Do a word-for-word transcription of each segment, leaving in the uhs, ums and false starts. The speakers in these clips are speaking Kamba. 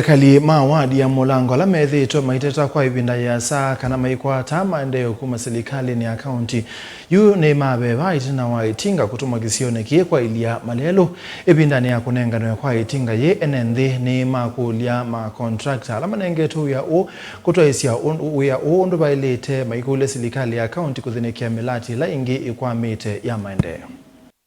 Ekali ma wadi ya Mũlango ala methĩĩtwe maiteta kwa ĩvinda yĩasa kana maikwata maendeeo kuma silikalĩnĩ ya kaunti yu nĩmaveva ĩtina wa ĩtinga kũtũmwa kĩsionĩ kĩĩ kwaĩlya malelũ. Ĩvindanĩ ya kũnenganwe kwa ĩtinga yĩĩ, ene nthĩ nĩmakũlya ma contractor ala manengetwe wĩa ũũ kũtwaĩsya ũn- wĩa ũũ ũndũ vaĩlĩte, maikũlya silikalĩ ya kaunti kũthĩnĩkĩa mĩlati ĩla ĩngĩ ĩkwamĩte ya maendeeo.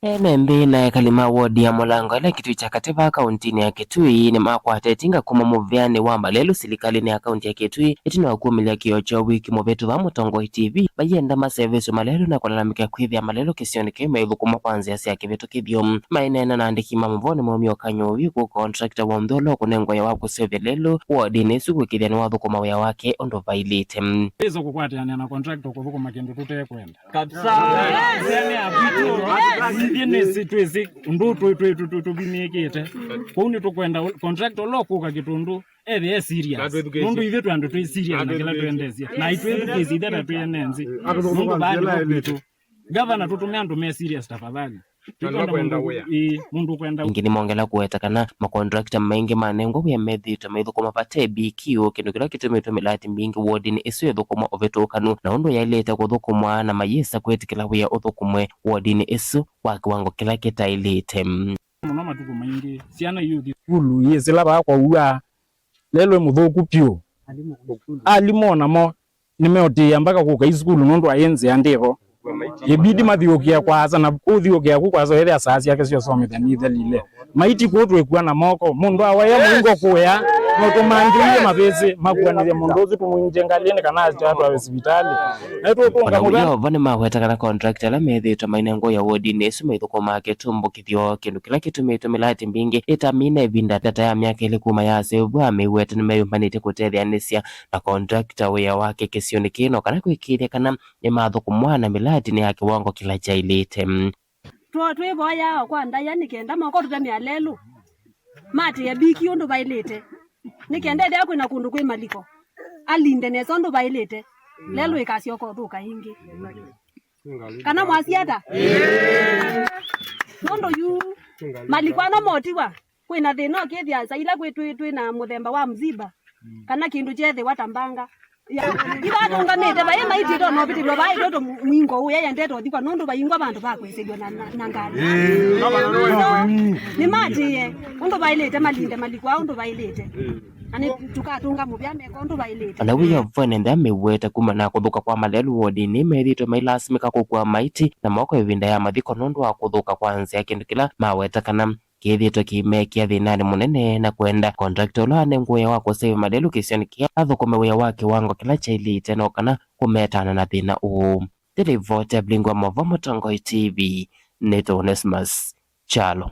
Ene nthĩ na ekali ma wodi ya Mũlango ĩla Kitui kya katĩ vaa kauntinĩ ya Kitui nĩmakwata ĩtinga kuma mũvĩanĩ wa malelũ silikalĩnĩ ya kaunti ya Kitui ĩtina wa kumĩlya kĩoo kyoo wiki mũvĩtu vaa Mũtongoi T V, mayenda maseviswe malelũ na kũlalamĩka kwĩthĩa malelũ kĩsionĩ kĩu maithũkũma kwa nzĩa sya kĩvĩtũkĩthyo. Maineena na andĩki ma mavoni maumya ũkany'o ũyũ kũ contractor w'onthe ũla ũkũnengwa wĩa wa kũseũvya lelũ wodinĩ ĩsu kwĩkĩthya nĩwathũkũma wĩa wake ũndũ vaĩlĩte. Ĩso kũkwatĩanĩa na contractor kũthũkũma kĩndũ tũtekwenda. Kabisa. Ene akwitũ, ithyĩ nĩsĩ twĩsĩ ũndũ tũ- tũ- tũ- tũ- tũvimĩkĩte. Kwoou nĩtũkwenda ũ- contractor ũla ũkũka Kĩtũndũ ethĩe e serious. Na twĩthukĩĩsye. Nũndũ ithyĩ twĩ andũ twĩ serious na kĩla twendeesye. Na itwĩthukĩĩsye ithyĩ ta twĩ ene nthĩ. Nũndũ vaa nĩ kwitũ. Gavana, tũtũme andũ me serious tafadhali. Kana kwenda wĩa. Ĩĩ, mũndũ kwenda wĩa. Ĩngĩ nĩmongela kũweta kana makontrakta maingĩ manengwa wĩa methĩĩtwe maithũkũma vate B Q, kĩndũ kĩla kĩtũmĩtwe mĩlati mbingĩ wodinĩ ĩsu ĩthũkũma ũvĩtũkanu na ũndũ yaĩlĩte kũthũkũmwa, na mayĩsa kwĩtĩkĩla wĩa ũthũkũmwe wodinĩ ĩsu wa kĩwango kĩla kĩtaĩlĩte. Mũno matukũ maingĩ, syana iũthi. Sukulu iĩ sila vaa kwa ũa, lelũ ĩ mũthũku vyũ. Alimũ o namo nĩmeũtĩĩa mbaka kũka i sukulu nũndũ wa ĩ nzĩa ndĩvo. Ĩbidi mathiũkĩa kwaasa, na kũthiũkĩa ku kwaasa wĩthĩa saa syake syosomethya nithelile. Maiti kũu twĩkua na moko, mũndũ awaĩa mũingo kũya, no tũmangĩie mavĩsĩ makuanĩthya mũndũ ũsu tũmwingye ngalĩnĩ kana atwawe sivitalĩ. Na tũtũnga. Ona mũvea. Wĩo vo nĩmaweta kana contractor ala methĩĩtwe mainengwa wĩa wodinĩ ĩsu maithũkũmaa kĩtumbũkĩthyo, kĩndũ kĩla kĩtumĩtwe mĩlati mbingĩ ĩtamina ĩvinda ndata ya myaka ĩlĩ kuma yaseũvw'a, amĩweta nĩmeyũmbanĩtye kũtetheanĩsya na contractor wĩa wake kĩsionĩ kĩĩ no kana kwĩkĩĩthya kana nĩmathũkũmwa na mĩlati nĩ ya kĩwango kĩla kyaĩlĩte. Two twĩvoyaa o kwa ndaĩa nĩ kenda moko tũtemea lelũ matĩe B Q ũndũ vaĩlĩte, nĩ kenda ethĩa kwĩna kũndũ kwĩ maliko alinde nesa ũndũ vaĩlĩte, lelũ ĩkasyoka ũthũka ĩngĩ. Kana mwasya ata? Nũndũ yu maliko ano motiwa, kwĩna thĩna ũkĩthĩa saa ila kwĩ twĩ, twĩ na mũthemba wa mziba kana kĩndũ kyethĩwa ta mbanga. Ya, ivatũngamĩte vai maitĩtwe novĩtĩlwa vai toto mwingo ũya yendete ũthikwa nũndũ vaingwa vandũ va kwĩsĩlw'a na, na, na ngalĩ. Nĩmatĩĩe ũndũ vaĩlĩte, malinde maliko ao ũndũ vaĩlĩte. Na nĩ tũkatũnga mũvea meka ũndũ vaĩlĩte. Ona wĩo vwene nthea mĩweta kuma na kũthũka kwa malelũ wodinĩ, methĩĩtwe mailasimĩka kũkua maiti na moko ĩvinda ya mathiko nũndũ wa kũthũka kwa nzĩa, kĩndũ kĩla maweta kana kĩthĩĩtwe kĩimekĩa thĩnanĩ mũnene na kwenda contractor ũla wanengwa wĩa wa kũseve malelũ kĩsionĩ kĩĩ athũkũme wĩa wa kĩwango kĩla kyaĩlĩte no kana kũmetana na thĩna ũũ. Nĩ livoti ya Blingo wa Mova Mũtongoi T V, nĩtawa Onesmus Kyalo.